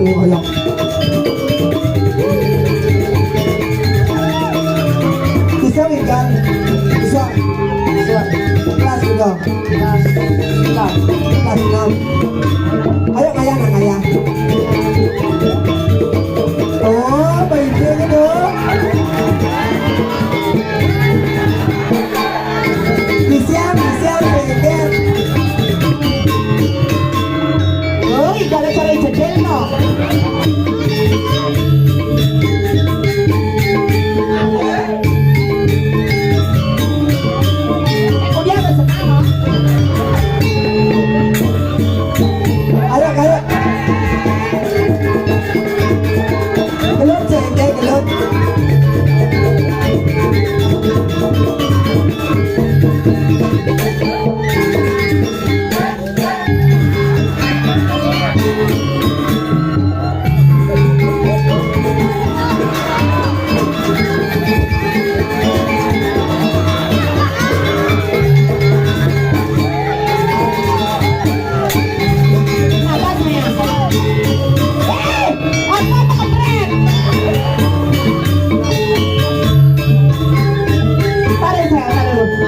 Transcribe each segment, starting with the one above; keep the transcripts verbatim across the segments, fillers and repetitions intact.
Ayo. Bisa, Wikan? Bisa. Bisa. Kelas juga. Kelas, kelas. Kelas enam. Ayo, kaya, nak, kaya. Oh, baik gitu. Bisian, bisian, sengket. Oh, ikan acara ijekel, no. Kemudian ada sekarang. Ayo, ayo. Gelut, sengket, gelut. Apa, sayang? Eh, apa, apa kepret? Tarik, sayang, tarik dulu.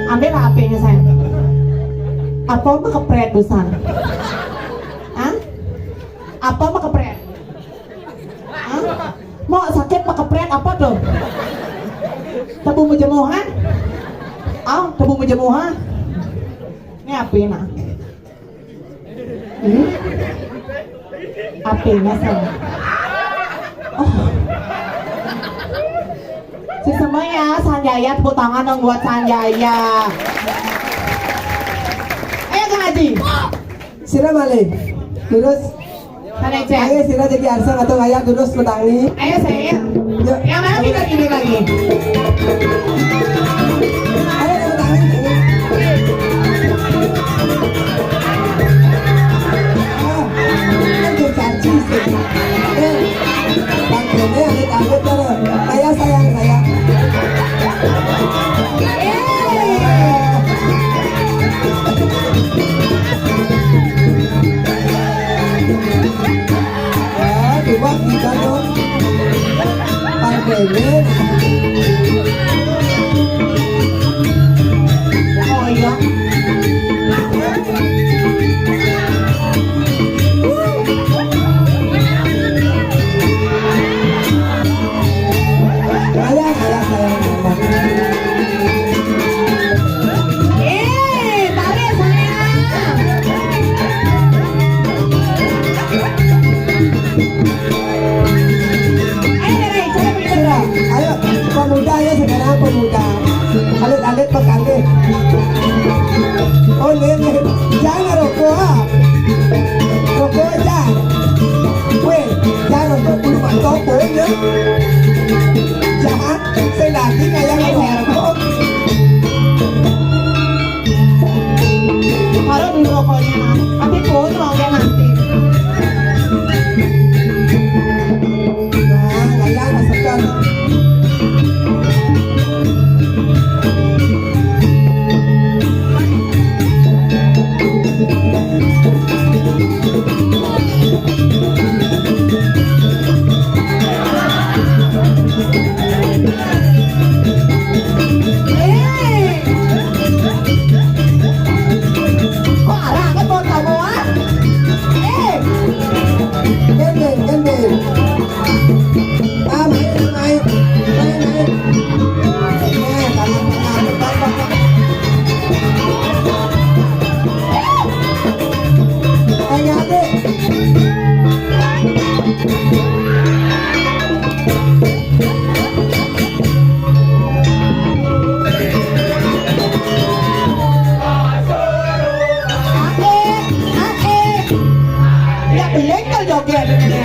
Ambil H P-nya, sayang. Apa, apa kepret, Dusan? Hah? Apa, apa kepret? Hah? Mau sakit, apa kepret, apa tuh? Tebu mejemuhan? Ah, tebu mejemuhan? Ini apa, nak? Hmm? Apanya sama? Oh. Si semua ya, Sanjaya, tepuk tangan dong buat Sanjaya. Ayo, Kang Haji. Sira malih. Terus, ayo, sira jadi arsang atau kaya terus metangi. Ayo, saya. Yuk. Yang mana kita gini lagi? Ayo, metangi. Ah, kan dicaci sih. Eh, Bang Bene, alit-alit terus. Saya sayang, saya. Ah, coba kita dong. Bang Bene. Oh, iya. Saya, saya, saya, saya. Eh, tarik, sayang. Ayo, Rere, coba, coba. Sudah, ayo, pemuda ya sekarang, pemuda. Alit-alit, pekalih. Oh, ini, ini. Jangan rokok, ah. Rokok, jangan. Weh, jangan rokok, bulu mantap, pun, ya. Jangan, saya nanti kayak rokok. Taruh dulu rokoknya, Mas. Tapi pun mau dia nanti. Nah, kayak masakan. Eh. Kok arah kan mau kamu, ah? Eh. Gendeng, gendeng. Ah, main, main. Main, main. Eh, tangan, tangan, tangan, tangan. Eh, nyate. Ae, ae. Ya, belengkel joget ini.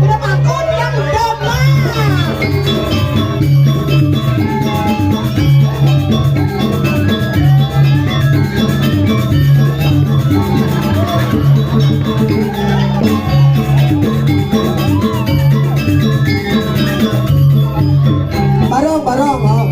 Udah makan yang udah, Mas. Barong, barong, oh.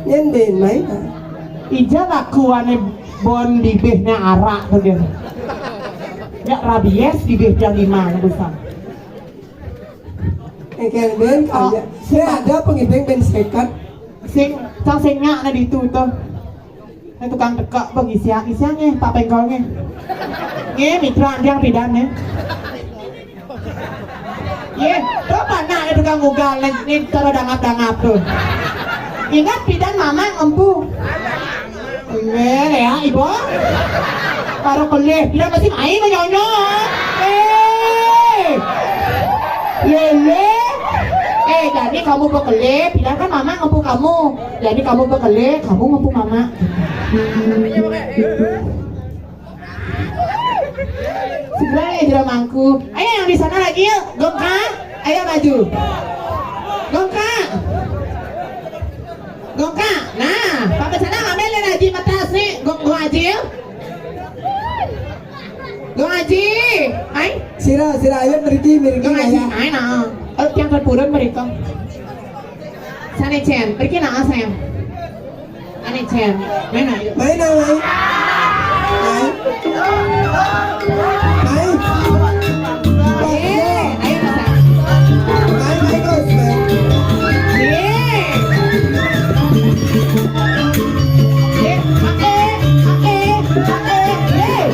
Nyen ben mai. Ija lakuane bon dibih ne arak tu dia. Ya rabies dibih jang lima busan. Eh, kan ben, oh, kaya. Saya ada pengibing ben sekat. Sing, sang sing nyak na ditu tu. Nah, tukang teka apa gisiak, gisiak nge, Pak Pengkol nge. Nge, mitra anjang pidan nge. Ye, tu panak ni tukang ugal ni, ni cara dangap-dangap tu. Ingat pidan mamang empu. Nge, ya, ibu. Baru kelih, pidan masih main nyonya. Eh. Lele. Eh, jadi kamu bekelih, pidan kan mamang empu kamu. Jadi kamu bekelih, kamu ngempu mama. Segera ya jero mangku. Ayo yang di sana lagi yuk, gongkak. Ayo maju. Gongkak. Gongkak. Nah, pakai sana ngambil lagi mata sih, gong gong aja yuk. Gong aja. Ay. Sira, sira, ayo mriki, mriki. Gong aja. Ay, nah. Oh, tiang terpurun mereka. Sane Chen, pergi na sayang. Ane Chen, main ayo. Main na, main. Main. Main. Eh, ayo na sayang. Main, main, terus, main. Eh. Eh, ake, ake, ake, eh.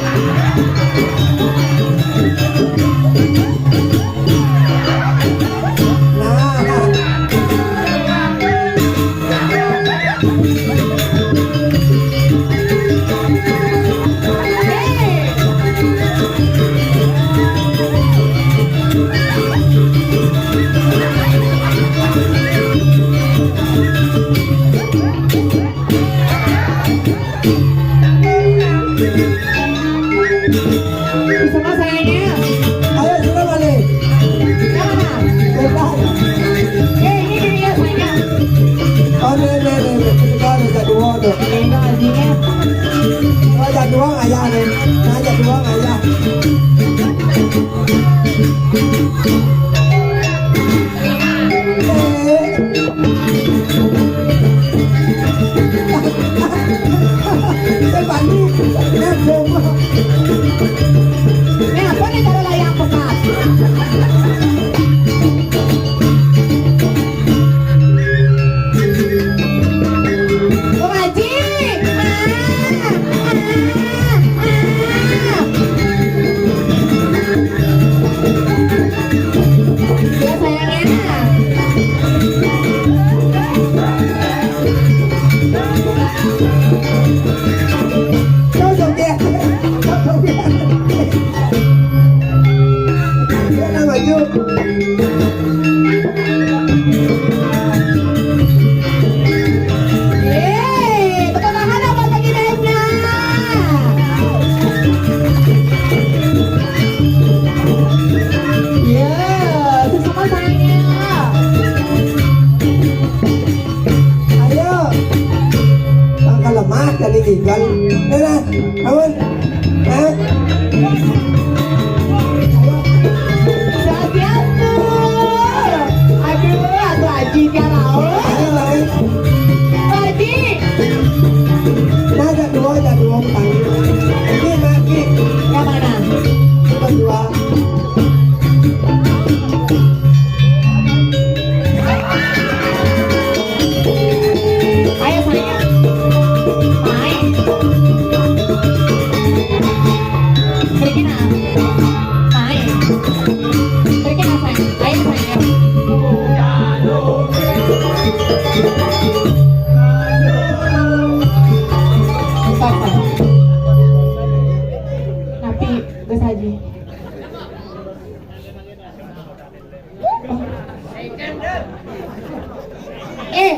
Semua sayangnya. Ayo, sudah balik. Mana? Bentar. Eh, ini dia sayang. Oh, ni, ni, ni, ni. Kita ada jadwal tu. Ini enggak hajinya. Oh, jadwal ayah ni. Nah, jadwal ayah. Eh. Ini apa nih cara layang pekat? Wajib. Ah, ah, ah. Ya, sayangnya. Kau joget. Kau joget. Dia nak maju. Yeay, tepuk tangan dong buat Peggy Daisnya. Ya, sesama saya. Ayo. Pangkal lemah jadi gigal. Dah, dah. Aman. Hah? Ayo. Siap-siap tuh. Aduh, aduh, Aji, dia lawan. Ayo, lawan. Aji. Nah, ada dua, ada dua, bukan. Ini, Mak, ini. Yang mana? Itu dua. Ayo, sayang. Main. Pergi, nah. Main. Pergi, nah, sayang. Ayo, sayang. Bentar, sayang. Napi, geus haji. Eh,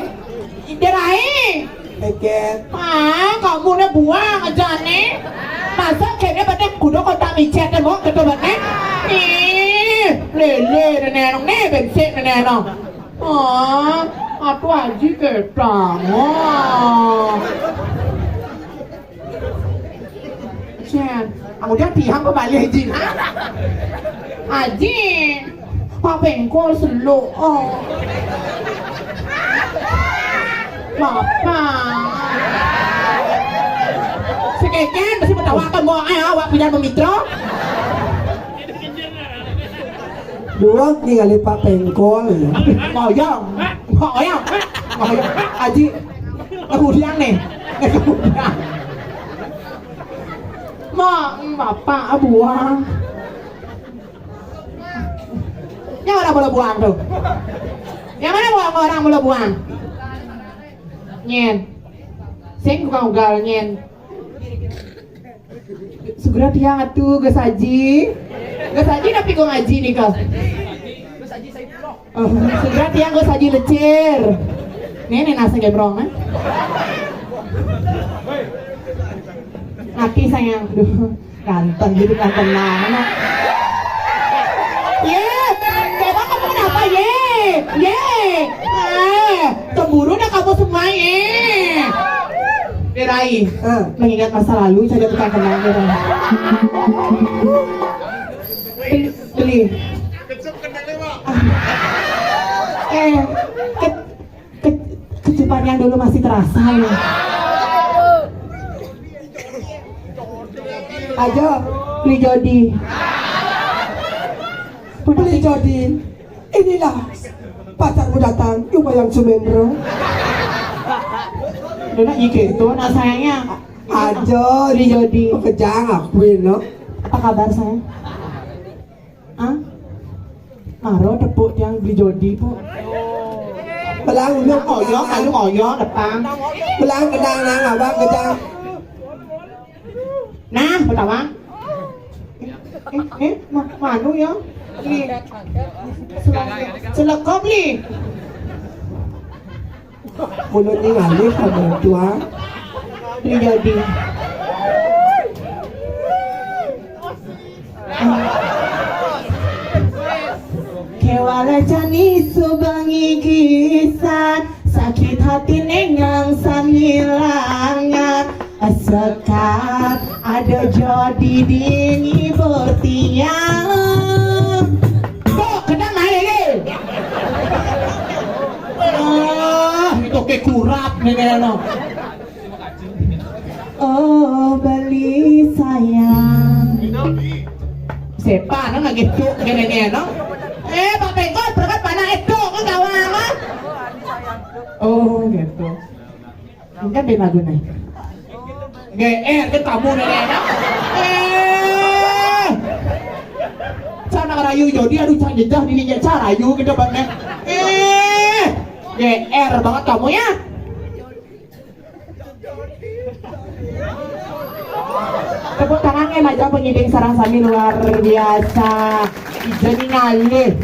Derae. Eket. Ah, kamu ne buang aja ne. Masa kene bade kudu kota micet ne mau gitu bade. Ih, lele nenek ne bensik nenek. Ah, atuh haji ketang. Ah. Cen. Kemudian tiang kembali, Ji. Aji, Pak Bengkol seluk. Oh. Bapak. Sekeken mesti betawa ke mau eh awak pindah pemitra. Dua ningali Pak Bengkol. Ngoyong. Ngoyong. Ngoyong. Aji. Kemudian nih. Kemudian. Mak, bapak buang. Yang mana bola buang tuh? Yang mana bola orang bola buang? Nyen. Sing bukan ugal nyen. Segera tiang atuh geus aji. Geus aji tapi kok ngaji nih kok. Oh, segera tiang geus aji lecir. Nih nih nasi gembrong eh. Mati sayang. Duh, ganteng gitu ganteng banget. Ye, coba kamu kenapa ye? Ye, eh, cemburu dah kamu semua ye. Berai, Ah, mengingat masa lalu saya tukang kenal Berai. Beli, beli. Ah. Eh, ke, ke, kecupan yang dulu masih terasa ya. aja Beli jodi. beli jadi. Inilah pacarmu datang, Umayang Sumendro. Udah nak gitu, nah sayangnya. Aja Beli jodi. Kejang aku no. Apa kabar sayang? Ah? Maro tepuk yang beli jodi, Bu. Belang udah Koyok, ayo koyok depan. Belang kedang nang abang kejang. Nah, pertama. Eh, eh, ma manu ya? Beli. Selekop beli. Mulut ni ngalih sama tua. Beli jodi. Kewala jani subangi gisan sakit hati nengang samilangan. Sekat ada jodi dini bertiang. Kok kena naik ni? Ah, itu ke kurap ni kena no. Oh beli sayang. Sepa no lagi tu kena ni no. Eh Pak Pengkot perkat mana itu kau kawan no? Oh gitu. Kan dia lagu ni. G R ke tamu ni no. Eh. Cana rayu jodi aduh cak jejah dini nya cak rayu kita banget. Eh. G R banget kamu ya. Tepuk tangan ya aja penyidik sarang sami luar biasa. Jadi ngalih.